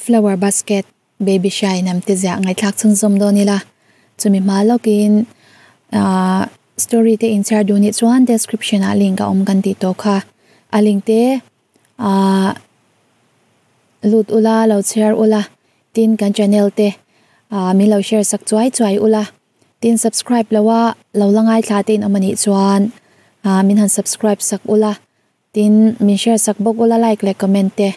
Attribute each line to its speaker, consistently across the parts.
Speaker 1: Flower Basket, Baby Shine am te ziah ngaihthlak chhunzawm dawn ila. Chumi hma lawkin ahh story te inchhiar duh nih chuan description ah link a awm kan tih tawh kha. A link te ahh lut ula lo chhiar ula tin kan channel te ahh min lo share sak chuai chuai ula. Tin subscribe lo a lo la ngaithla te in awm anih chuan ahh min han subscribe sak ula. Tin, min share sak bawk ula like leh comment te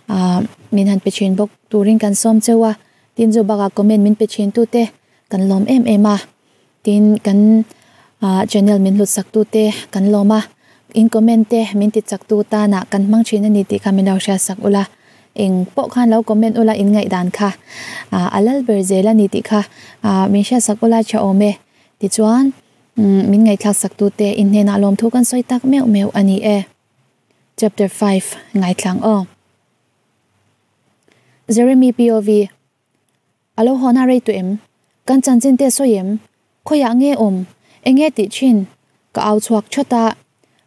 Speaker 1: ah min han pe thin bawk turin kan sawm cheu a, tin chu bakah comment min pe thin tu te kan lawm em em a, tin kan ah channel min hlut sak tu te kan lawm a, in comment te min ti chak tu tanah kan hmang thin a ni tih kha min lo hriat sak ula, eng pawh khan lo comment ula in ngaihdan kha ah a lal ber zel a ni tih kha ah min hriat sak ula tha awm e. Tichuan, min ngaihthlak saktute in hnenah lawmthu kan sawi tak meuh meuh a ni e. Chapter 5, Ngaithlang aw. Jeremy POV, A lo hawn a rei tawh em? Kan chanchin te sawi em? Khawiah nge awm? Enge tih thin? Ka au chhuak thawt a.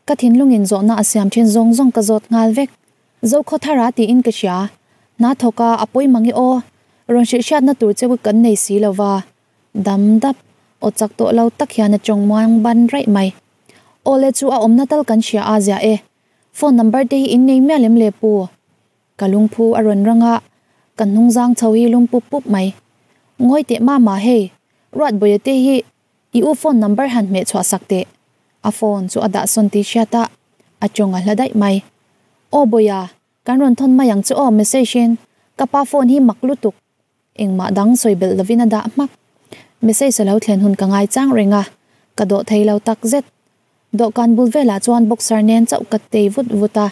Speaker 1: Ka thinlungin zawhna a siam thin zawng zawng ka zawt nghal vek. Zokhawthara tiin ka hria. Hna thawka a pawi mang i aw. Rawn hrilhhriatna tur che kan nei si lo va. Dam dap, aw chak tawh lo tak hian a tawng muang ban raih mai. Aw le chu a awmna tal kan hria a zia e. Phone number te hi in nei mial em le pu? Ka lungphu a rawn rang a, ka hnungzang chho hi lum pup pup mai. Ngawi teh mama hei, Ruatbawia te hi i u phone number han hmeh chhuah sak teh. A phone chu a dah sawn tih hriat a, a tawng a hla daih mai. Aw Bawia, kan rawn thawn mai ang chu aw message in, ka pa phone hi mak lutuk. Engmah dang sawi belh lovin a dah hmak. Message a lo thlen hun ka ngai chang reng a, ka dawh thei lo tak zet. Dawhkan bul velah chuan boxer nen chauh ka tei vut vut a.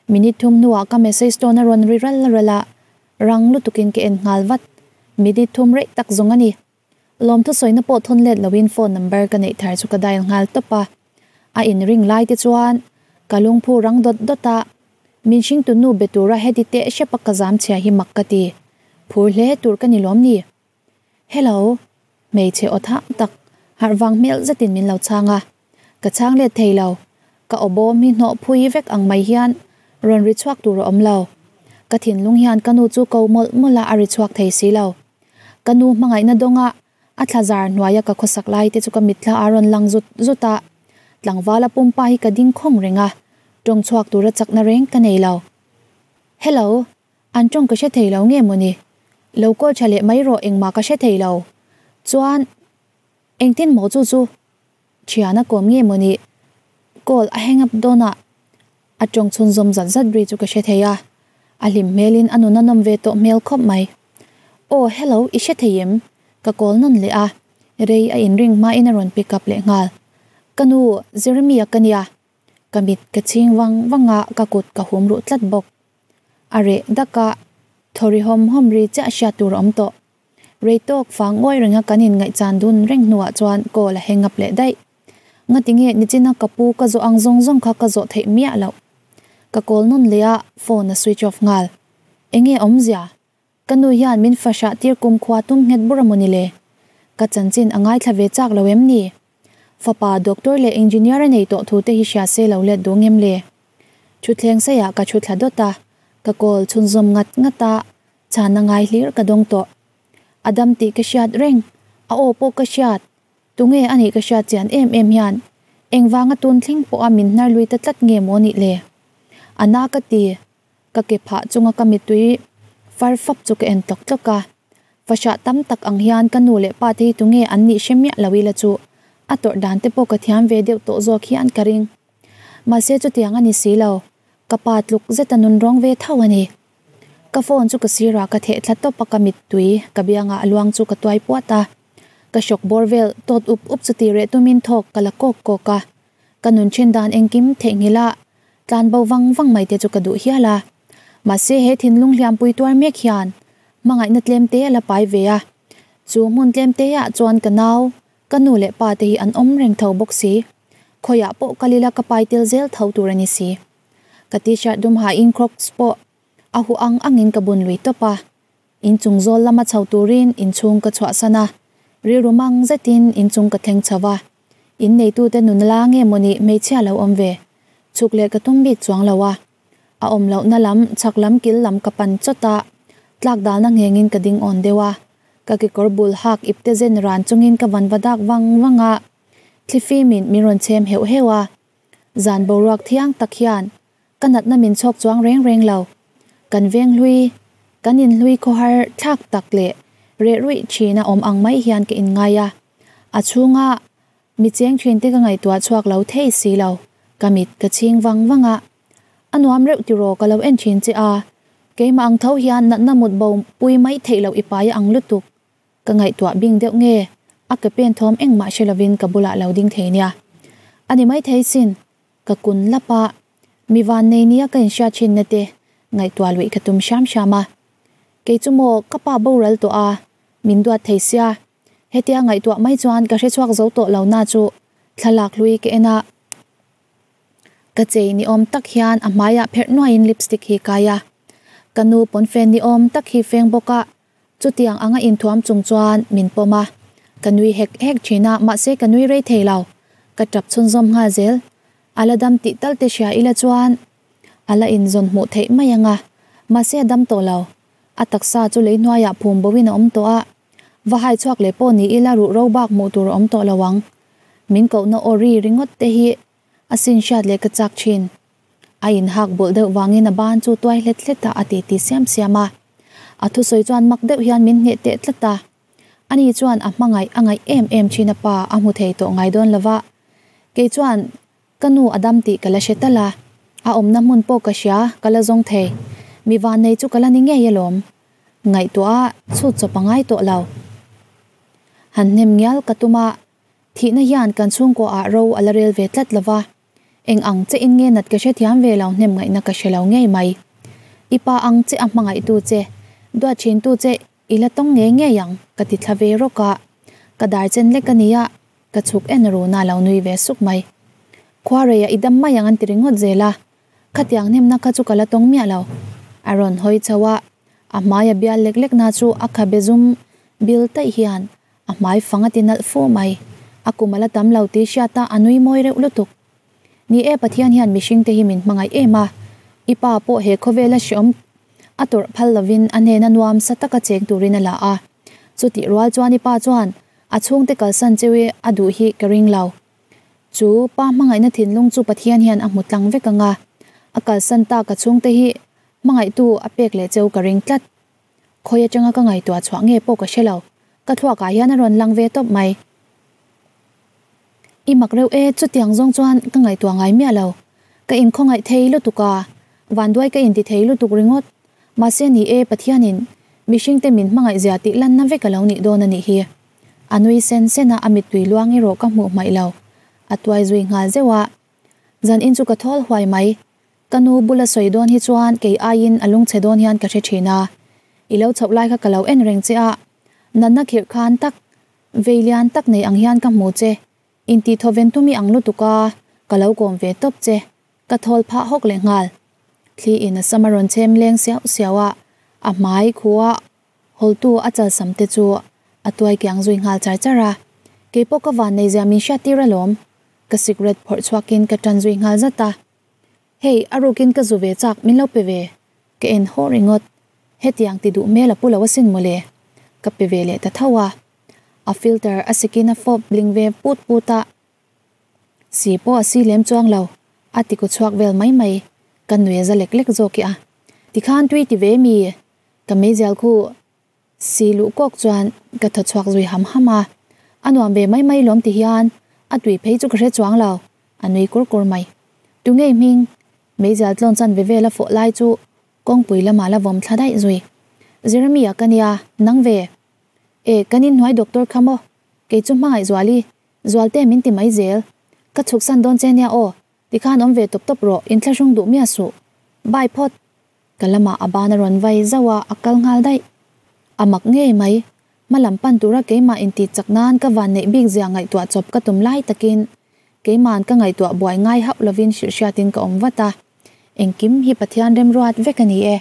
Speaker 1: Minute thum hnuah ka message tawn a rawn ri ral ral a, rang lutukin ka en nghal vat. Minute thum rei tak zawng a ni. Lawmthu sawina pawh thawn let loin phone number ka neih thar chu ka dial nghal tawp a. A inring lai te chuan ka lungphu rang dawt dawt a, min hringtu nu be tura heti teh hrep a ka zam chhia hi mak ka ti. Phur hle tur ka ni lawm ni? Hello, hmeichhe aw thang tak, harh vang hmel zetin min lo chhang a. Ka chhang let thei lo. Ka aw bawm hi hnawh phui vek ang mai hian rawn ri chhuak tur a awm lo. Ka thinlung hian ka nu chu ko mawlh mawlh a a ri chhuak thei si lo. Ka nu hmangaihna dawnga a thla zar hnuaia ka khawsak lai te chu ka mitthla a rawn lang zut zut a. Tlangvala pumpa hi ka ding khawng reng a, tawng chhuak tura chakna reng ka nei lo. Hello, an tawng ka hre thei lo nge mawni? Lo call tha leh mai rawh engmah ka hre thei lo. Chuan, engtin maw chu chu? Thian a kawm nge mawni? Call a hang up dawn a, a tawng chhunzawm zat zat ri chu ka hre thei a, a hlim hmelin a nun a nawm ve tawh hmel khawp mai. Aw hello, i hre thei em? Ka call nawn leh a, rei a inring hmain a rawn pick up leh nghal. Ka nu, Jeremy-a ka nia. Ka mit ka chhing vang vang a, ka kut ka hum ruh tlat bawk. A reh dak a, thaw ri hawm hawm ri chiah hriat tur a awm tawh. Rei tawk fang ngawi renga kan inngaihchan dun reng hnuah chuan call a hang up leh daih. Ngati nge nichina ka pu ka zawh ang zawng zawng kha ka zawh theih miah loh. Ka call nawn leh a, phone a switch off nghal. Enge awmzia? Ka nu hian min fahrah tir kumkhua tum nghet bur a mawni le? Ka chanchin a ngaithla ve chak lo em ni? Fapa doctor leh engineer a nei tawh thu te hi hria se lo let duh ngem le? Thutthleng seiah ka thu thla dawt a, ka call chhunzawm ngat ngat a, Chhana ngai hlir ka dawng tawh. A dam tih ka hriat reng, a aw pawh ka hriat. Tunge a nih ka hriat chian em em hian engvanga tun thleng pawha min hnar lui ta tlat nge maw nih le? A na ka ti, ka ke phah chunga ka mittui far fap chu ka en tlawk tlawk a. Fahrah tam tak ang hian ka nu leh pa te hi tunge an nih hre miah lo ila chu a tawrh dan te pawh ka thiam ve deuh tawh zawk hian ka ring. Mahse chutiang a ni si lo, ka pa tluk zeta nun rawng ve tho a ni. Ka phone chu ka sirah ka theh thla tawp a, ka mittui ka biangah a luang chu ka tuai puat a. Ka shock bawr vel tawt up up chu ti reh tumin thawk ka la kawk kawk a. Ka nun thin dan engkim theihnghilh a, tlan bo vang vang mai te chu ka duh hial a. Mahse he thinlung hliampui tuar mek hian hmangaihna tlem te a la pai ve a. Chu hmun tlem te ah chuan ka nau, ka nu leh pa te hi an awm reng tho bawk si. Khawiah pawh kal ila ka pai tel zel tho tur a ni si. Ka t-shirt dum hain crocs pawh a huh ang angin ka bun lui tawp a. Inchung zawl lama chho turin inchhung ka chhuahsan a, rilru mang zetin inchung ka thleng chho a. In neitute nun la nge mawni hmeichhia lo awm ve? Chhuk leh ka tum bik chuang lo a. A awm lohna lam chhak lam kil lam ka pan chawt a. Tlak dalna nghengin ka ding awn deuh a, ka kekawr bul hak ipte zen ran chungin ka van va dak vang vang a, thlifimin min rawn chhem heuh heuh a. Zan boruak thiang tak hian ka natna min chhawk chuang reng reng lo. Kan veng hlui, kan inhlui khawhar thlak tak leh reh ruih thina awm ang mai hian ka inngai a, a chhunga Mi cheng thin te ka ngaihtuah chhuak lo thei si lo, ka mit ka chhing vang vang a. A nuam reuh tiraw ka lo en thin che a, keimah ang tho hian natna mut bo pui mai theih loh i pai a ang lutuk. Ka ngaihtuah bing deuh nge, a ke pen thawm engmah hre lovin ka bulah lo ding thei nia. A ni maithei sin, ka kun lap a, mi van nei nia ka inhriat thin na te ngaihtuah luih ka tum hram hram a. Kei chu maw ka pa boral tawh a, min duat thei sia, Hetia ngaihtuah mai chuan ka hrechhuak zo tawh lo na chu thlalak hlui ka en a, ka chei ni awm tak hian a hmaiah pherh nuaiin lipstick hi kai a, ka nu pawnfen ni awm tak hi feng bawk a, chutiang anga inthuam chung chuan min pawm a, ka nui hek hek thin a mahse ka nui rei thei lo, ka tap chhunzawm nghal zel, a la dam tih tal te hria ila chuan a la inzawn hmuh theih mai ang a, mahse a dam tawh lo, a taksa chu lei hnuaiah phum bo in a awm tawh a. Va hai chhuak leh pawh ni ila ruh ro bak hmuh tur a awm tawh lo ang. Min kohna aw ri ringawt te hi a sin hriat leh ka chak thin. A inhak bawlh deuh vangin a ban chu tuai hlet hlet ah a ti ti siam siam a. A thusawi chuan mak deuh hian min hneh teh tlat a. Ani chuan a hmangaih a ngaih em em thin a pa a hmu thei tawh ngai dawn lo va. Kei chuan Ka nu a dam tih ka la hre tal a, a awmna hmun pawh ka hria, ka la zawng thei. Mi vannei chu ka la ni ngei alawm. Ngaihtuah a chhut chawp a ngai tawh lo. Han hnem ngial ka tum a, thihna hian kan chhungkaw ah ro a la rel ve tlat lo va. Eng ang che in nge nat ka hrethiam ve lo hnem ngaihna ka hre lo ngei mai. I pa ang che a hmangaihtu che, duat thintu che I la tawng ngei ngei ang, ka ti thla ve rawk a. Ka dar chen lek a nia, ka chhuk en run a lo nui ve suk mai. Khuareiah i dam mai ang an ti ringawt zel a, khatiang hnemna kha chu ka la tawng miah lo. A rawn hawi chho a, a hmai a bial lek lek na chu a khabe zum bil taih hian a hmai fang a ti nalh fu mai. A kum a la tam lo tih hriat a, a nui mawi reuh lutuk. Ni e, Pathian hian mihringte hi min hmangaih em a, i pa pawh he khawvela hreawm a tawrh phal lovin a hnena nuam sa taka cheng turin a la a. Chutih rual chuan i pa chuan a chhungte kalsan cheu i a duh hi ka ring lo. Chu pa hmangaihna thinlung chu Pathian hian a hmu tlang vek ang a, a kalsan tak a chhungte hi hmangaihtu a pek leh cheu ka ring tlat. Khawi atanga ka ngaihtuah chhuah nge pawh ka hre lo, ka thluakah hian a rawn lang ve tawp mai. I mak reuh e, chutiang zawng chuan ka ngaihtuah ngai miah lo. Ka inkhawngaih thei lutuk a, vanduai ka inti thei lutuk ringawt. Mahse ni e, Pathianin mihringte min hmangaih zia tih lanna vek a lo nih dawn a nih hi. A nui sen sen a, a mittui luang erawh ka hmuh hmaih lo. A tuai zui nghal zeuh a. Zan in chu ka thawl huai mai. Ka nu bula sawi dawn hi chuan kei aiin a lungchhe dawn hian ka hre thin a. I lo chhoh lai kha ka lo en reng che a, natna khirh khan tak Vei lian tak nei ang hian ka hmu che, intih thawven tum i ang lutuk a, ka lo kawm ve tawp che, ka thawl phah hawk leh nghal. Thli in a sam a rawn chhem leng siau siau a, a hmai khua hawltu a chalsam te chu a tuai kiang zui nghal char char a, keipawh ka van nei zia min hriat tir alawm, ka sikret phawrh chhuakin ka tan zui nghal zat a. Hei, a rukin ka zu ve chak min lo pe ve, Ka en haw ringawt, hetiang ti duh hmel a pu lo asin mawle, ka pe ve leh ta tho a. A filter a sikin a fawp bling ve put put a, si pawh a si lem chuang lo, a ti ku chhuak vel mai mai, ka nui a za lek lek zawk i a. Tikhan tui ti ve mi? Ka meizial khu Si luh kawk chuan ka thaw chhuak zui ham ham a, a nuam ve mai mai lawm ti hian a tui phei chu ka hre chuang lo, a nui kur kur mai. Tu ngei hming, meizial tlawn chan ve vel a fawh lai chu kawngpui lamah la vawm thla daih zui. Jeremy-a ka nia, nang ve. E, kan inhnuai doctor kha maw? Kei chu hmangaih Zuali, Zualte min ti mai zel. Ka chhuksan dawn che nia aw, tikhan awm ve tawp tawp rawh, inthlahrung duh miah suh. Bye phawt. Ka lamah a ban a rawn vai zauh a, a kal nghal daih. A mak ngei mai. Hma lam pan tura keimah intih chak nan ka van neih bik zia ngaihtuah chawp ka tum lai takin keima'n ka ngaihtuah buai ngai hauh lovin hrilh hriatin ka awm vat a. Engkim hi Pathian remruat vek a ni e.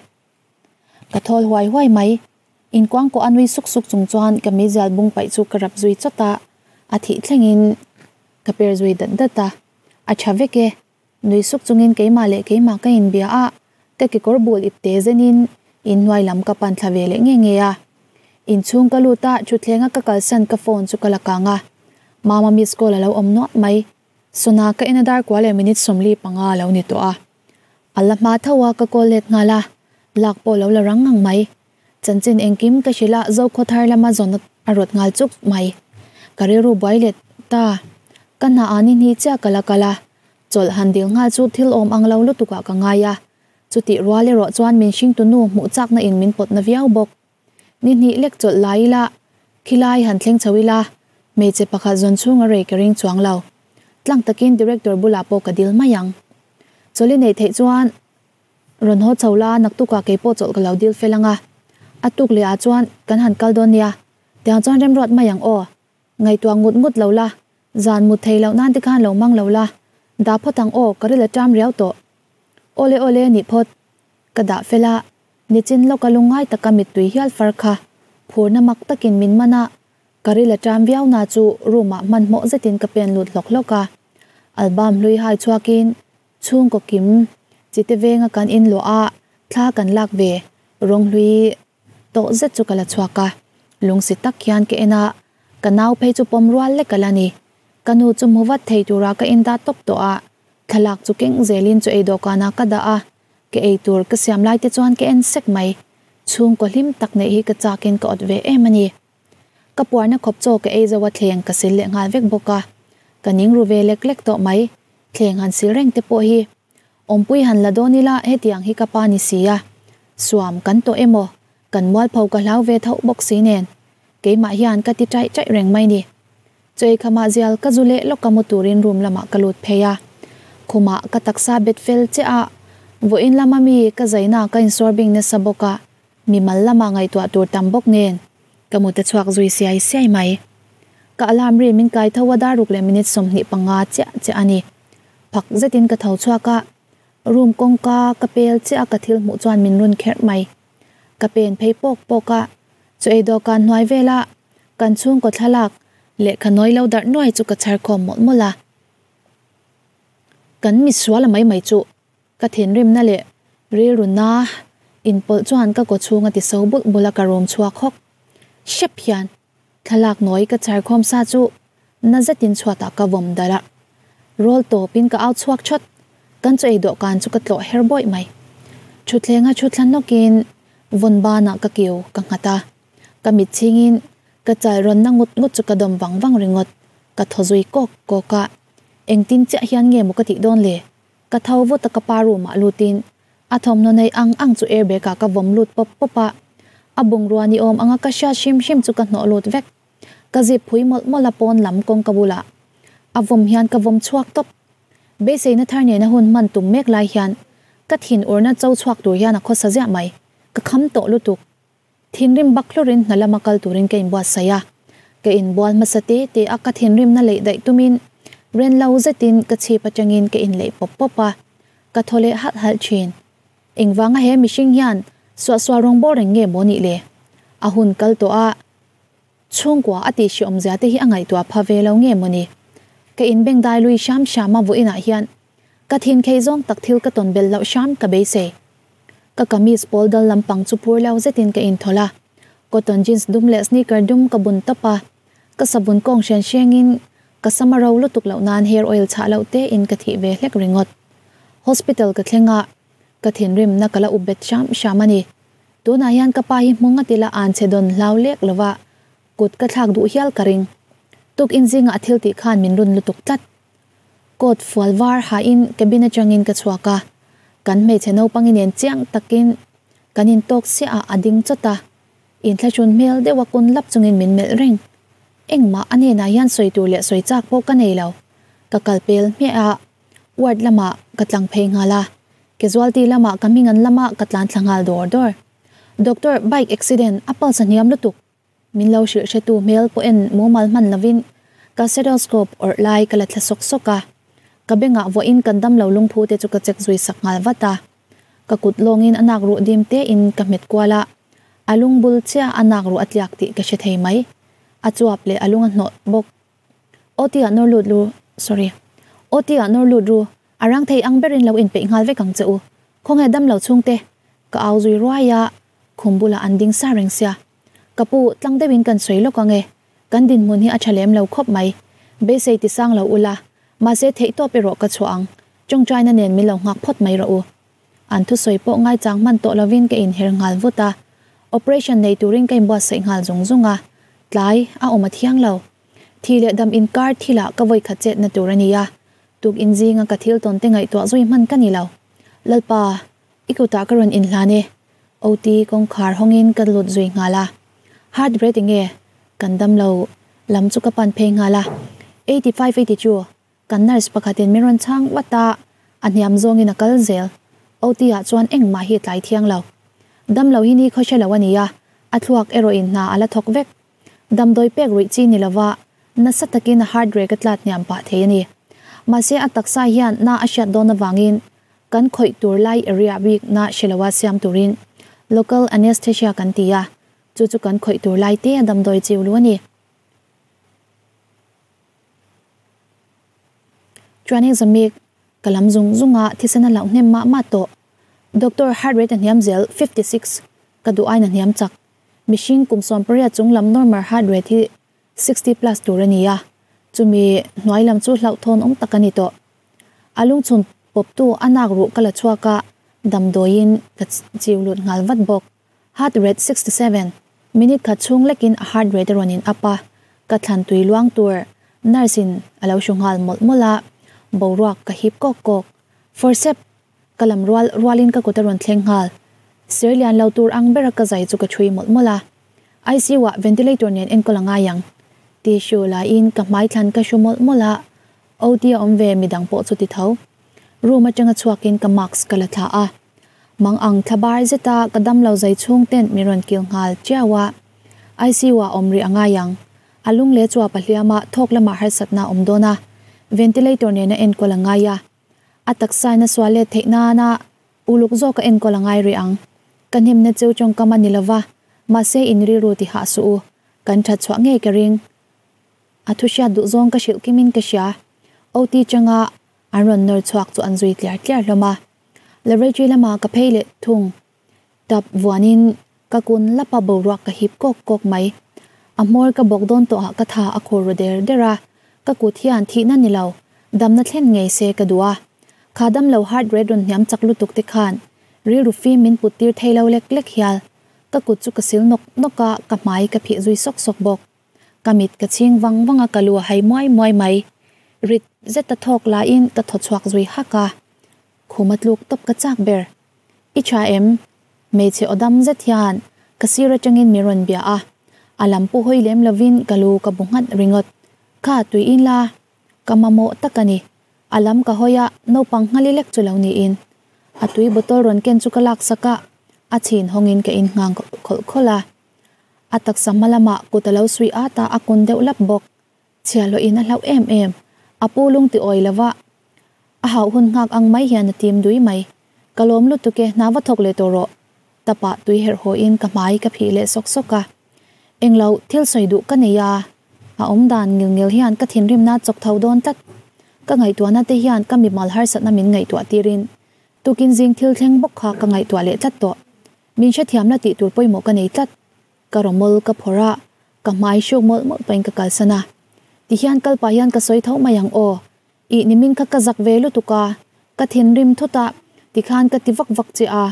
Speaker 1: Ka thawl huai huai mai. Inkuangkuah a nui suk suk chung chuan ka meizial bung paih chu ka rap zui chawt a, a thih thlengin ka per zui dat dat a. A tha vek e. Nui suk chungin keimah leh keimah ka inbia a, ka kekawr bul ipte zenin Inhnuai lam ka pan thla ve leh nge nge a. Inchhung ka lut a, thutthleng a ka kalsan ka phone chu ka la kang a. Mama miss call a lo awm nuah mai. Sona ka en a dar kua leh minute 45 a lo ni tawh a. A la hma tho a ka call let nghal a, lak pawh lo la rang ngang mai. Chanchin engkim ka hrilh a, Zokhaw thar lama zawn a rawt nghal chuk mai. Ka rilru buai let ta. Ka hna ah ni hnih chiah ka la kal a, chawlh han dil nghal chu thil awm ang lo lutuk ah ka ngai a. Chutih rual erawh chuan min hringtu nu hmuh chakna in min pawtna viau bawk. Ni hnih lek chawlh lai ila, khilai han thleng chho ila, hmeichhe pakhat zawn chhung a rei ka ring chuang lo. Tlang takin director bulah pawh ka dil mai ang. Chawlh i neih theih chuan rawn haw chho la, naktukah kei pawh chawlh ka lo dil fel ang a. A tuk leh ah chuan kan han kal dawn nia, tiang chuan remruat mai ang aw. Ngaihtuah ngut ngut lo la, zan mut thei loh nan te khan lo mang lo la, dah phawt ang aw, ka ril a ṭam riau tawh. Awle awle nih phawt. Ka dah fel a, nichin lawka lungngai taka mittui hial far kha phurna mak takin min man a, ka ril a ṭam viau na chu room ah hmanhmawh zetin ka pen lut hlawk hlawk a. Album hlui hai chhuakin chhungkaw kim chite venga kan inluah a, thla kan lak ve rawng hlui Tawh zet chu ka la chhuak a, lungsi tak hian ka en a, ka nau phei chu pawm rual lek a la ni. Ka nu chu hmu vat thei tura ka indah tawp tawh a, thlalak chu keng zelin chu ei dawhkanah ka dah a, ka ei tur ka siam lai te chuan ka en sek mai. Chhungkaw hlim tak neih hi ka chakin ka awt ve em a ni. Ka puarna khawp chaw ka ei zo a thleng ka sil leh nghal vek bawk a, ka ning ru ve lek lek tawh mai, thleng han sil reng te pawh hi. Awmpui han la dawn ila hetiang hi ka pa ni si a, suam kan tawh emaw, kan mualpho ka hlau ve tho bawk si nen, keimah hian ka ti chaih chaih reng mai ni. Chawi khamah zial ka zu leh lawk a mu turin room lamah ka lut phei a, khumah ka taksa bet fel chiah a, vawiin lama mi ka zaina ka insawr bing nasa bawk a, mimal lama ngaihtuah tur tam bawk nen ka mut a chhuak zui siai siai mai. Ka alarm ri min kai tho a dar ruk leh minute 25 chiah chiah a ni. Phak zetin ka tho chhuak a, room kawngka ka pel chiah a ka thil hmuh chuan min run kherh mai. Ka pen phei pawk pawk a, chu ei dawhkan hnuai vela kan chhungkaw thlalak lehkha nawi lo darh nuai chu ka chhar khawm mawlh mawlh a. Kan misual a mai mai chu ka thinrimna leh rilruna inpawlh chuan ka kawchhung a ti so bulh bulh a ka room chhuak hawk hrep hian. Thlalak nawi ka char khawm sa chu na zetin chhuatah ka vawm darh a, rawl tawpin ka au chhuak thawt. Kan chaw ei dawhkan chu ka tlawh her bawih mai. Thutthleng a thuthla nawkin vawn banah ka kiu ka nghat a, ka mit chhingin ka chal rawn na ngut ngut chu ka dawm vang vang ringawt. Ka thaw zui kawk kawk a, engtin chiah hian nge maw ka tih dawn le? Ka tho vut a ka pa room ah lutin A thawmhnaw nei ang ang chu airbag ah ka vawm lut pawp pawp a, a bungrua ni awm anga ka hriat hrim hrim chu ka hnawh lut vek. Ka zip phui mawlh mawlh a pawn lam kawngka bulah a vawm hian ka vawm chhuak tawp. Beiseina thar nena hun hman tum mek lai hian ka thin urna cho chhuak tur hian a khawsa ziah mai, ka kham tawh lutuk. Thinrim bak hlurin hna lama kal turin ka inbuatsaih a, ka inbual hmasa te te a ka thinrimna leih daih tumin ren lo zetin ka chhip atangin ka inleih pawp pawp a, ka thaw leh halh halh thin. Engvanga he mihring hian suahsual rawng bawr reng nge maw nih le? A hun kal tawh a, chhungkua a tih hriawmzia te hi a ngaihtuah pha ve lo nge maw ni? Ka inbengdai lui hram hram a vawiinah hian ka thin khei zawng tak thil ka tawn belh loh hram ka beisei. Ka kamis pawl dal lampang chu phur lo zetin ka inthawlh a, cotton jeans dum leh sneaker dum ka bun tawp a, ka savun kawng hrian hrengin ka sam a ro lutuk loh nan hair oil chhah loh tein ka thih ve hlek ringawt. Hospital ka thleng a, ka thinrimna ka la up bet hram hram a ni. Tunah hian ka pa hi hmu ngat ila an che dawn hlau lek lova kut ka thlak duh hial ka ring. Tukin zingah a thil tih khan min run lutuk tlat. Coat fual var hain cabin atangin ka chhuak a, kan hmeichhe naupang inen chiang takin kan intawk siah a, a ding chawt a, inthlahrun hmel deuh a kun lap chungin min melh reng. Engmah a hnenah hian sawi tur leh sawi chak pawh ka nei lo. Ka kal pel hmiah a, ward lamah ka tlang phei nghal a, casualty lamah ka hming an lamah ka tlan thla nghal dawr dawr. Doctor, bike accident, a pulse a hniam lutuk. Min lo hrilh hretu hmel pawh en mumal hman lovin ka stethoscope awrh lai ka la thla sawk sawk a, ka bengah vuahin kan damlo lungphu te chu ka check zui sak nghal vat a. Ka kut lawngin a nak ruh dim tein ka hmet kual a, a lung bul chiah a nak ruh a tliak tih ka hre thei mai. A chuap leh a lung a hnawh bawk. OT ah nawr lut ru, sorry, OT ah nawr lut ru, a rang thei ang berin lo inpeih nghal vek ang che u. Khawnge damlo chhungte? Ka au zui ruai a. Khum bulah an ding sa reng sia. Ka pu, tlang deuhin kan sawi lawk ang e. Kan dinhmun hi a tha lem lo khawp mai. Beisei ti sang lo ula, mahse theihtawp erawh ka chhuah ang. Tawngtaina nen min lo nghak phawt mai rawh u. An thusawi pawh ngaichang hman tawh lovin ka inher nghal vut a. Operation nei turin ka inbuatsaih nghal zung zung a. Tlai a awm a thiang lo. Thi leh dam inkar thilah ka vawikhat chetna tur a ni a. Tuk inzinga ka thil tawn te ngaihtuah zui hman ka ni lo. Lalpa, i kutah ka rawn inhlan e. OT kawngkhar hawngin ka lut zui nghal a. Heart rate enge? Kan damlo lam chu ka pan phei nghal a. 85 82 Kan nurse pakhatin min rawn chhang vat a, a hniam zawngin a kal zel. OT ah chuan engmah hi a tlai thiang lo. Damlo hi ni khaw hre lo a ni a, a thluak erawhin hna a la thawk vek. Damdawi pek ruih chi ni lova nasa takin a heart rate a tlat hniam pah thei a ni. Mahse a taksa hian na a hriat dawn avangin kan khawih tur lai area bik na hre loa siam turin local anesthesia kan ti a, chu chu kan khawih tur lai te a damdawi chiu lu a ni. Chuan eng zamik ka lam zung zung a thisen a hlauh hnem mah mah tawh. Doctor heart rate a hniam zel 56 ka duh aiin a hniam chak. Mihring kum 18 chung lam normal heart rate hi 60 plus tur a ni a, chumi hnuai lam chu hlauhthawn awm tak a ni tawh. A lungchhun pawptu a nak ruh ka la chhuak a, damdawiin ka chiu lut nghal vat bawk. Heart rate 67, minute khat chhung lekin a heart rate a rawn in up a, ka thlan tui luang tur nurse in a lo hru nghal mawlh mawlh a, boruak ka hip kawk kawk. Forceps Ka lam rual rualin ka kut a rawn thleng nghal. Sir lian lo tur ang bera ka zai chu ka chhui mawlh mawlh a. ICU ah ventilator nen enkawl a ngai ang. Tissue la in ka hmai thlan ka hru mawlh mawlh a. OT a awm ve midang pawh chu ti tho. Room atanga chhuakin ka mask ka la thla a. Mang ang thla bar zeta ka damlo zai chhung ten min rawn kil nghal chiau a. ICU ah awm rih a ngai ang. A lung leh chuap a hliam a, thawk lamah harsatna a awm dawn a. Ventilator nena enkawl a ngai a. A taksain a sual let theih nana uluk zawk a enkawl a ngai rih ang. Ka hnemna cheu tawngkam a ni lova, mahse in rilru ti hah suh u, kan that chhuah ngei ka ring. A thu hriat duh zawng ka hrilh kimin ka hria. OT changa an rawn nawr chhuak chu an zui tliar tliar hlawm a. Laboratory lamah ka phei leh thung. Tap vuanin ka kun lapa boruak ka hip kawk kawk mai. A hmawr ka bawk dawn tawhah ka tha a khur ru der der a, ka kut hian thihna ni lo, damna thlen ngei se ka duh a. Kha damlo heart rate rawn hniam chak lutuk te khan rilru fim min put tir thei lo lek lek hial. Ka kut chu ka sil nawk nawk a, ka hmai ka phih zui sawk sawk bawk. Ka mit ka chhing vang vang a, ka lu a hai muai muai mai. Rit zeta thawk laiin ka thaw chhuak zui hak a, khum a tluk tawp ka chak ber. I tha em? Hmeichhe aw dam zet hian ka sir atangin min rawn bia a, a lam pu hawi lem lovin ka lu ka bu nghat ringawt. Kha tui in la, ka mamawh tak a ni. A lam ka hawi a, naupang nghali lek chu lo niin. A tui bottle rawn ken chu ka laksak a, a chhin hawngin ka in nghang khawlh khawlh a. A taksa hma lamah kut a lo suih at a, a kun deuh lap bawk. Chhiahhlawh in a hlauh em em. A pu lung ti awi lova a hauh hun nghak ang mai hian a tim dui mai. Ka lawm lutuk e, hna va thawk leh tawh rawh. Tapah tui herh haw in ka hmai ka phih leh sawk sawk a. Englo, thil sawi duh ka nei a. A awm dan ngil ngil hian ka thinrimna chawk tho dawn tlat. Ka ngaihtuahna te hian ka mimal harsatna min ngaihtuah tirin tukin zing thil thleng bawk kha ka ngaihtuah leh tlat tawh. Min hrethiam la tih tur pawimawh ka nei tlat. Ka rawmawl ka phawrh a, ka hmai hruk mawlh mawlh pahin ka kalsan a. Tihian kal pah hian ka sawi tho mai ang aw. Ih nimin kha ka zak ve lutuk a, ka thinrim thut a, tikhan ka ti vak vak che a,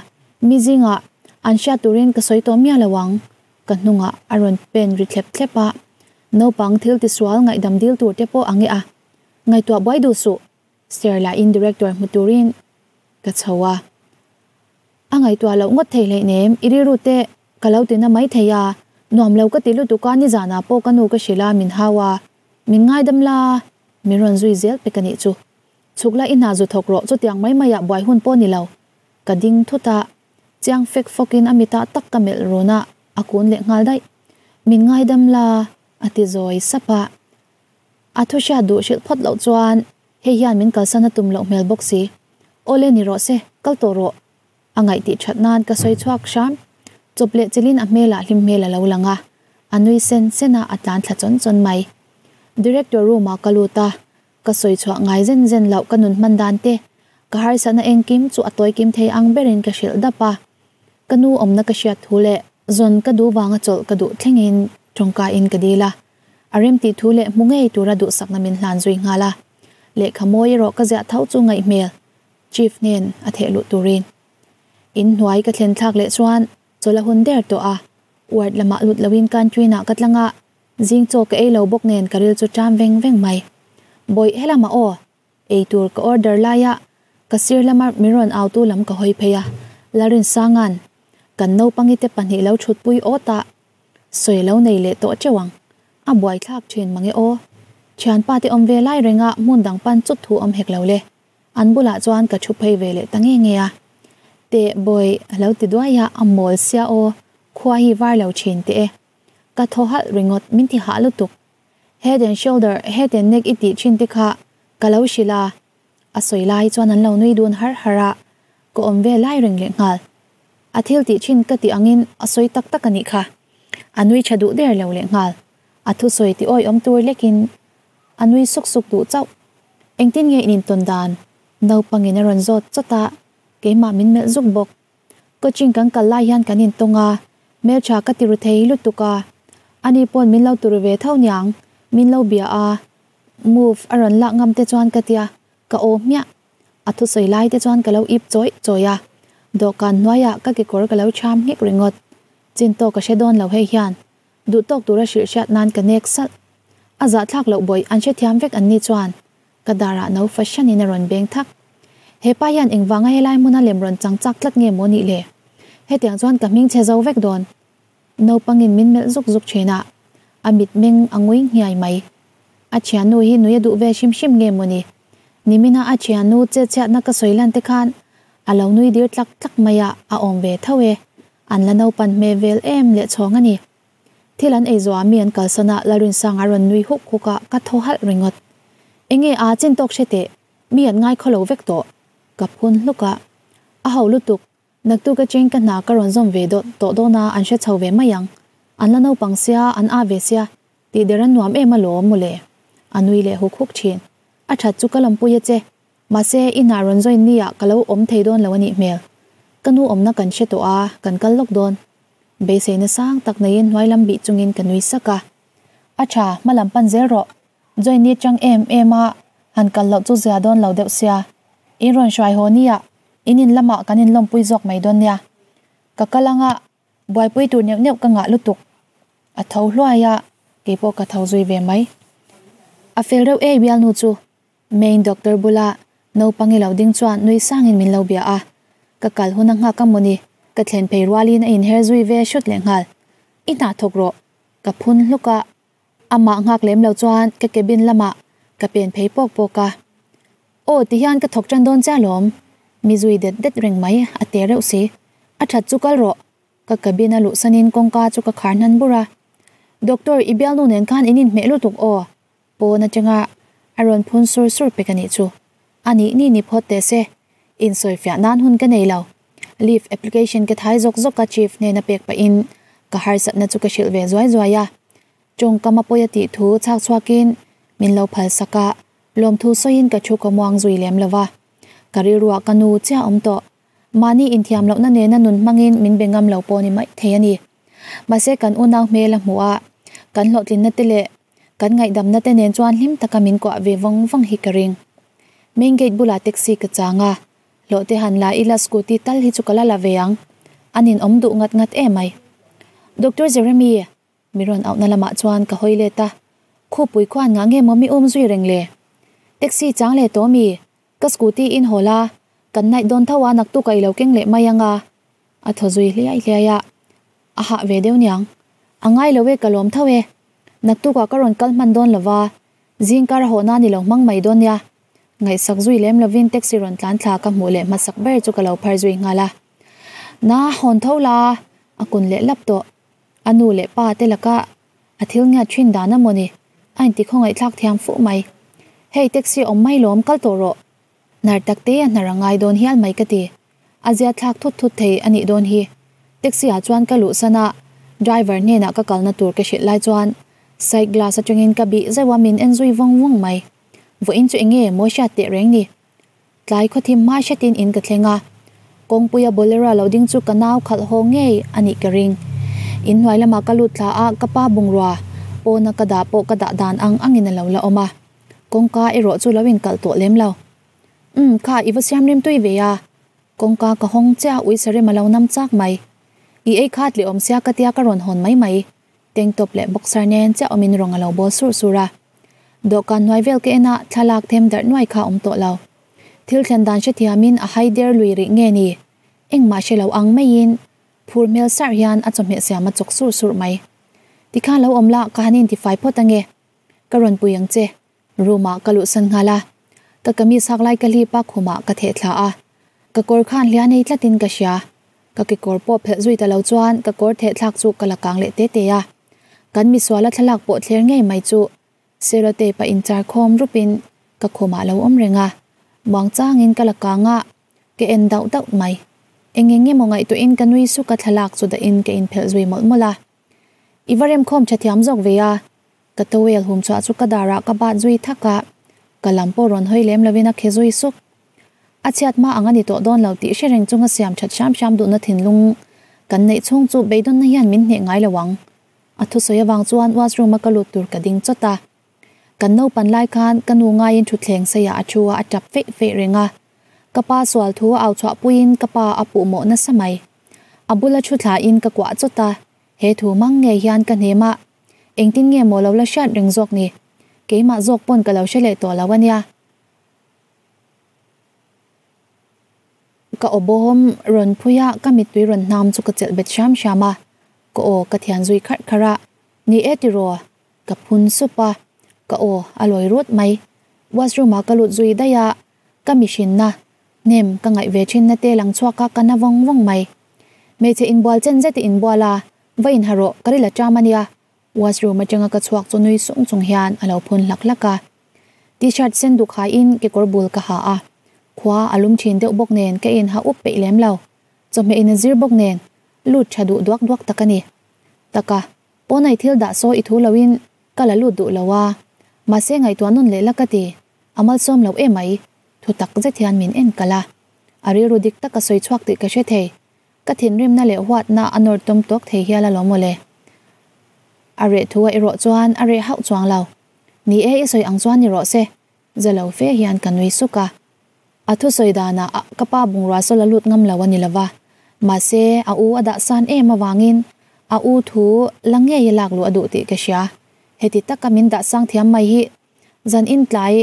Speaker 1: mi zingah an hriat turin ka sawi tawh miah lo ang. Ka hnungah a rawn pen ri thlep thlep a, naupang thil tisual ngaihdam dil tur te pawh a nge a, ngaihtuah buai duh suh. Sir lahin director hmu turin ka chho a, a ngaihtuah loh ngawt thei hleinem, i rilru te ka lo tina mai thei a, nuam lo ka ti lutuk a, nizanah pawh ka nu ka hrilh a, min hau a, min ngaidam la, min rawn zui zel pek a nih chu. Chhuk la i hna zu thawk rawh, chutiang mai maiah buai hun pawh ni lo. Ka ding thut a, chiang fek fawkin a mitah tak ka melh run a, a kun leh nghal daih. Min ngaidam la, a ti zawi sap a. A thu hriat duh hrilh phawt loh chuan hei hian min kalsan a tum loh hmel bawk si. Awle ni rawh se, kal tawh rawh. A ngaih tih that nan ka sawi chhuak hram. Chawp leh chilin a hmelah hlim hmel a lo lang a, a nui sen sen a, a tlan thla chawn chawn mai. Director room ah ka lut a, ka sawi chhuah ngai zen zen loh ka nun hman dan te, ka harsatna engkim chu a tawi kim thei ang berin ka hrilh dap a. Ka nu awmna ka hriat thu leh zawn ka duh vanga chawlh ka duh thlengin tawngka in ka dil a, a remtih thu leh hmu ngei tura duhsakna min hlan zui nghal a. Lehkha mawi erawh ka ziah tho chu ngaih hmel Chief hnen a theh luh turin. In hnuai ka thlen thlak leh chuan chawlh a hun der tawh a, ward lamah lut loin canteen ah ka tlang a, zing chaw ka ei lo bawk nen ka ril chu ṭam veng veng mai. Bawih helamah aw! Eitur ka order laia ka sir lama min rawn autu lam ka hawi phei a, Lalrinsanga'n kan naupangi te pahnih lo thutpui awt a, sawi lo nei leh tawh teuh ang. A buaithlak thin mange aw. Thianpa te awm ve lai renga hmun dang pan chut thu awm hek lo le. An bulah chuan ka thu phei ve leh ta nge nge a. Teh bawi a lo ti duai a, a mawl sia aw, khua hi var lo thin teh e. Ka thaw halh ringawt, min ti hah lutuk. Head and shoulder, head and neck i tih thin te kha ka lo hrilh a, a sawi lai chuan an lo nui dun har har a, ka awm ve lai reng leh nghal. A thil tih thin ka tih angin a sawi tak tak a nih kha. A nui tha duh der lo leh nghal. A thusawi ti awih awm tur lekin a nui suk suk duh chauh. Engtin nge in intawn dan? Naupangin a rawn zawt chawt a, keimah min melh zuk bawk. Coaching kan kal lai hian kan intawng a, hmeltha ka ti ru thei lutuk a, ani pawn min lo turu ve tho niang, min lo bia a, move a rawn lak ngam te chuan ka tia, ka aw hmiah. A thusawi lai te chuan ka lo ip chawih chawih a, dawhkan hnuaiah ka kekawr ka lo cham nghek ringawt. Chin tawk ka hre dawn lo hei hian, duh tawk tura hrilh hriat nan ka nek salh. A zahthlak loh bawih an hrethiam vek an ni chuan Ka darah no fahranin a rawn beng thak. He pa hian engvanga helai hmuna lem rawn chang chak tlat nge maw nih le? Hetiang chuan ka hming chhe zo vek dawn. Naupangin min melh zuk zuk thin a, a mitmeng a ngui nghiai mai. A thiannu hi nui a duh ve hrim hrim nge maw ni? Nimina a thiannu chetchhiatna ka sawi lan te khan a lo nui dir tlak tlak mai a, a awm ve tho e. An la naupan hmel vel em leh chhawng a ni. Thil an ei zawh ah mi an kalsan a, Lalrinsanga a rawn nui huk huk a, ka thaw halh ringawt. Enge a chin tawk hre teh, mi an ngai khaw lo vek tawh. Ka phun hluk a, a ho lutuk, naktuk atangin ka hna ka rawn zawm ve dawt tawh dawn a, an hre chho ve mai ang. An la naupang sia, an a ve sia, tih der an nuam em alawm mawle. A nui leh huk huk thin. A that chu ka lawmpui a che, mahse i hna rawn join ni ah ka lo awm thei dawn lo a nih hmel. Ka nu awmna kan hre tawh a, kan kal lawk dawn. Beiseina sang tak neiin hnuai lam bih chungin ka nui sak a. A tha, hma lam pan zel rawh. Join ni chang em em a, han kal loh chu zia dawn lo deuh sia. In rawn hruai haw nia, in in lamah kan in lawmpui zawk mai dawn nia. Ka kal anga, buaipui tur neuh neuh ka ngah lutuk. A tho hluai a, keipawh ka tho zui ve mai. A fel reuh e bialnu chu. Main doctor bula naupang i lo ding chuan nui sangin min lo bia a, ka kal hun a nghak a mawni, ka thlen phei rualin a inher zui ve hrut leh nghal. I hna thawk rawh, ka phun hluk a, amah nghak lem lo chuan ka cabin lamah ka pen phei pawk pawk a. Aw tihian ka thawk tan dawn che alawm, mi zui det det reng mai a te reuh si, a that chu kal rawh, ka cabin a luhsanin kawngka chu ka khar hnan bur a. Doctor, i bialnu nen khan in inhmeh lutuk aw, Pawn atanga a rawn phun sur sur pek a nih chu. A nih ni ni phawt teh se. Insawifiah nan hun ka nei lo. Leave application ka thai zawk zawk a chief hnena pek pahin ka harsatna chu ka hrilh ve zuai zuai a. Tawngkam a pawi a tih thu chhak chhuakin min lo phal sak a, lawmthu sawiin ka thu ka muang zui lem lo va. Ka rilruah ka nu chiah awm tawh. Mahni inthiam lohna nena nun hmangin min be ngam lo pawh ni mai thei a ni. Mahse kan unau hmel a hmuh a, kan hlawhtlinna te leh kan ngaihdamna te nen chuan hlim taka min kuah ve vawng vawng hi ka ring. Main gate bulah taxi ka chang a, hlawh te han la ila scooty tal hi chu ka la la ve ang, a ninawm duh ngat ngat emai. Doctor Jeremy, Mi rawn auhna lamah chuan ka hawi let a, Khupui khuan ngah nge maw mi um zui reng le? Taxi chang leh tawh mi? Ka scooty in haw la, kan naih dawn tho a naktuk a i lo keng leh mai ang a. A thaw zui hliai hliai a, a hah ve deuh niang. A ngai lo e ka lawm tho e. Naktukah ka rawn kal hman dawn lo va, zingkar a haw nan i lo hmang mai dawn nia. Ngaihsak zui lem lovin taxi rawn tlan thla ka hmuh leh hmasak ber chu ka lo phar zui nghal a. Na, hawn tho la, a kun leh lap tawh. A nu leh pa te laka a thil ngiat thin dan a maw ni? A inti khawngaihthlak thiam fuh mai. Hei taxi awm mai lawm kal tawh rawh. Hnar tak te a hnar a ngai dawn hial mai ka ti. A zia thlak thut thut thei a nih dawn hi. Taxi ah chuan ka luh san a, driver hnenah ka kalna tur ka hrilh lai chuan side glass atangin ka bih zeuh a min en zui vawng vawng mai. Vawiin chu enge mawi hriat teh reng ni? Tlai khawthim hmai hretin in ka thleng a. Kawngpuia Bolero lo ding chu ka nau khalh haw ngei a nih ka ring. Inhnuai lamah ka lut thla a, ka pa bungrua pawna ka dah pawh ka dah dan ang angin a lo la awm a. Kawngka erawh chu lo inkalh tawh lem lo. Umm, kha i va siam rem tui ve a. Kawngka ka hawng chiah a, uisarem a lo nam chak mai. I ei khat leh awm sia ka tia ka rawn hawn mai mai. Tank top leh boxer nen chiah awmin rawng a lo bawl surh surh a. Dawhkan hnuai vel ka en a, thlalak them darh nuai kha a awm tawh lo. Thil thlen dan hrethiamin a hai der lui rih nge ni? Engmah hre lo ang maiin phur hmel sarh hian a chawhmeh siam a chawk surh surh mai. Tikhan lo awm la, ka han intifai phawt ange. Ka rawn pui ang che. Room ah ka luhsan nghal a, ka kamis hak lai ka hlip a khumah ka theh thla a, ka kawr khan hlia nei tlatin ka hria. Ka kekawr pawh phelh zui ta lo chuan ka kawr theh thlak chu ka la kang leh te te a. Kan misuala thlalak pawh thler ngei mai chu Sellotape a inchar khawm rupin ka khumah lo awm reng a, muangchangin ka la kang a, ka en dauh dauh mai. Eng eng emaw ngaihtuahin ka nui suk a thlalak chu dahin ka inphelh zui mawlh mawlh a. I va remkhawm tha thiam zawk ve a, ka towel hum chhuah chu ka darah ka bat zui thak a, ka lam pawh rawn hawi lem lovin a khe zui suk. A chhiat hma ang a ni tawh dawn lo tih hre reng chunga siam that hram hram duhna thinlung kan neih chhung chu beidawnna hian min hneh ngai lo ang. A thusawi avang chuan washroom a ka lut tur ka ding chawt a. Kan naupan lai khan ka nu ngaiin thutthleng seiah a thu a, a tap feih feih reng a. Ka pa sual thu a au chhuah puiin ka pa a puh mawh nasa mai. A bula thu thlain ka kuah chawt a, he thu mang ngei hian ka hnem a, engtin nge maw lo la hriat reng zawk ni? Keimah zawk pawn ka lo hre leh tawh lo a nia. Ka aw bawm rawn phui a, ka mittui rawn hnam chu ka chelh bet hram hram a, ka aw ka thian zui kharh kharh a, Ni e tiraw? Ka phun sup a, ka aw a lawi rut mai. Washroom ah ka lut zui daih a, ka mihrinna hnem ka ngaih ve thinna te lang chhuak a ka na vawng vawng mai. Hmeichhe inbual chen zet i inbual a, va inha rawh, ka ril a ṭam a nia. Washroom aṭanga ka chhuak chu nui sung chung hian a lo phun hlak hlak a. T-shirt sen duk haiin kekawr bul ka ha a, khua a lum ṭhin deuh bawk nen ka inha up peih lem lo. Chawhmeh in a zir bawk nen lut ṭha duh duak duak tak a ni. Taka, pawnai thil dah sawi i thu loin ka la lut duh lo a, mahse ngaihtuah nawn leh la ka ti, a malsawm lo emai, thu tak zet hian min en kalh a. A rilru dik tak a sawi chhuak tih ka hre thei, ka thinrimna leh huatna a nawr tawm tawk thei hial alawm mawle. A reh thu a erawh chuan a reh hauh chuang lo. Ni e, i sawi ang chuan ni rawh se, za lo fe hian ka nui suk a. A thusawi danah ka pa bungrua saw la lut ngam lo a ni lova, mahse a u a dah san em avangin a u thu la ngei a lak luh a duh tih ka hria. Heti taka min dah sang thiam mai hi zan in tlai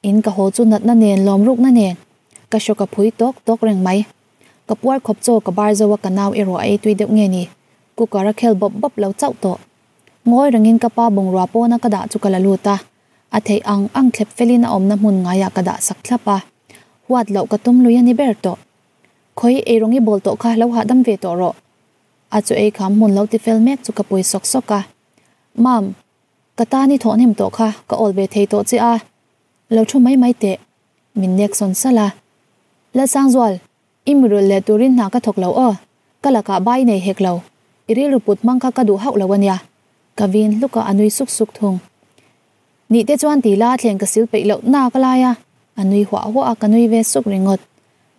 Speaker 1: in ka haw chu natna nen lawm rukna nen ka hrawk a phui tawk tawk reng mai. Ka puar khawp chaw ka bar zo a ka nau erawh a ei tui deuh nge ni, cooker a khel bawp bawp lo chauh tawh. Ngawi rengin ka pa bungrua pawna ka dah chu ka la lut a. A theih ang ang thlep felin a awmna hmun ngaiah ka dah sak thlap a, huat loh ka tum lui a ni ber tawh. Khawi eirawng i bawl tawh kha lo hahdam ve tawh rawh. A chu ei kham hmun lo ti fel mek chu ka pui sawk sawk a. Mam, ka tan i thawh hnem tawh kha ka awl ve thei tawh che a, lo thu mai mai teh, min nek sawn salh a. Lalsangzual, i mirulh leh turin hna ka thawk lo aw, ka lakah bai nei hek lo, i rilru put hmang kha ka duh hauh lo a nia. Ka vin hluk a, a nui suk suk thung. Nih te chuan ti la thleng ka sil peih loh nak a lai a, a nui huah huah a, ka nui ve suk ringawt.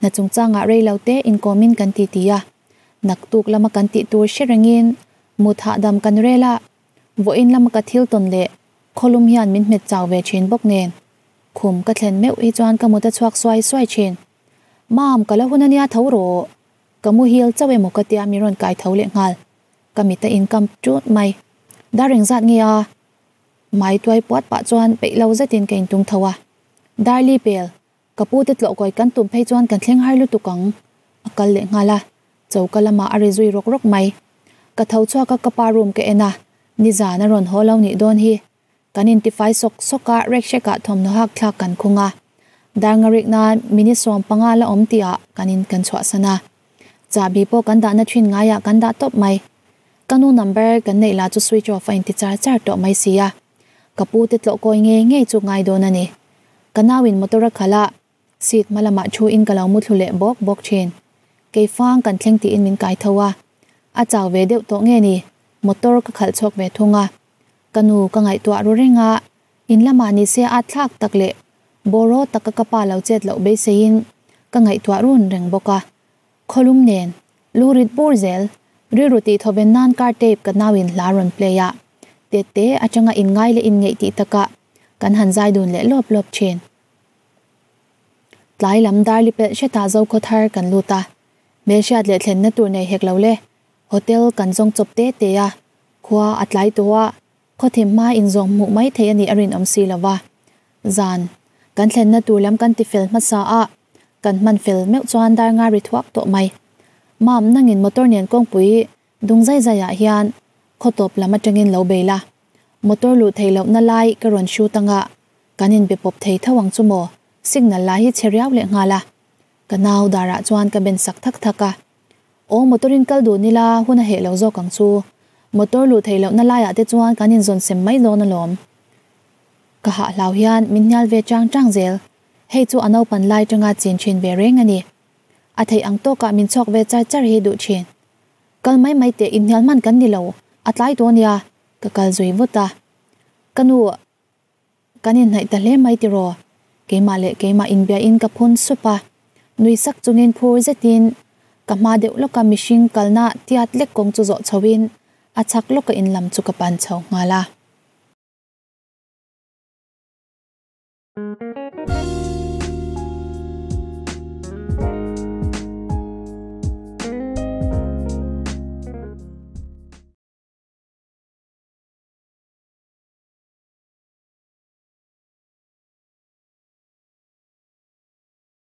Speaker 1: Hna chungchangah rei lo te inkawmin kan ti ti a, naktuk lama kan tih tur hre rengin mut hahdam kan rel a, vawiin lama ka thil tawn leh khawlum hian min hmet chau ve thin bawk nen khum ka thlen meuh hi chuan ka mut a chhuak suai suai thin. Mam, ka la hun ania tho rawh. Ka muhil chauh emaw ka tia min rawn kai tho leh nghal. Ka mit a inkam ṭut mai. Dar engzat nge a? Mai tuai puat pah chuan peih lo zetin ka intung tho a. Darli pel, ka pu te tlawh kawi kan tum phei chuan kan thleng har lutuk ang. A kal leh nghal a, choka lamah a ri zui rawk rawk mai. Ka tho chhuak a ka pa room ka en a, nizan a rawn haw lo nih dawn hi. Kan intifai sawk sawk a, rekshek-ah thawmhnaw hak thlak kan khung a. Dar ngarik nan minute 15 la awm tihah kan in kan chhuahsan a. Chahbi pawh kan dahna thin ngaiah kan dah tawp mai. Ka nu number kan neih lah chu switch off a inti char char tawh mai si a. Ka pu te tlawh kawi ngei ngei chu ngai dawn a ni. Ka nauin motor a khalh a, seat hma lamah thu in ka lo muthlu leh bawk bawk thin. Keifang kan thleng tiin min kai tho a. A chau ve deuh tawh nge ni, motor ka khalh chhuak ve thung a. Ka nu ka ngaihtuah ru reng a, in lamah ni se a thlak tak leh bawraw taka ka pa lo chet loh beiseiin Ka ngaihtuah run reng bawk a. Khawlum nen, lu rit bur zel, rilru tih thawven nan car tape ka nauin hla rawn play a, tette atanga inngai leh inngeih tih takah kan han zai dun leh lawp lawp thin. Tlai lam darli pelh hretah Zokhaw thar kan lut a, hmelhriat leh thlenna tur nei hek lo le, hotel kan zawng chawp te te a, khua a tlai tawh a, Khawthim hma inzawng hmuh mai theih a nih a rinawm si lo va. Zan, kan thlenna tur lam kan tifel hmasa a, kan hman fel meuh chuan dar nga ri thuak tawh mai. Mam, nangin motor nen kawngpui dung zai zaiah hian khaw tawp lam atangin lo bei la. Motor luh theih lohna lai ka rawn shoot anga kan inbe pawp thei tho ang chu maw? Signal lai hi chhe riau leh nghal a. Ka nau darah chuan ka ben sak thak thak a. Aw motor in kal dun ila hun a heh lo zawk ang chu. Motor luh theih lohna laiah te chuan kan inzawn sem mai dawn alawm. Ka hah hlau hian min hnial ve chang chang zel. Hei chu a naupan lai tanga chin thin ve reng a ni. A theih ang tawkah min chhawk ve char char hi duh thin. Kal mai mai teh inhnial hman kan ni lo, a tlai tawh nia, ka kal zui vut a. Ka nu. Kan inhnaih ta hle mai tiraw? Keimah leh keimah inbiain ka phun sup a, nui sak chungin phur zetin ka hma deuh lawka mihring kalna tiat lek kawng chu zawh chhoin a chhak lawka in lam chu ka pan chho nghal a.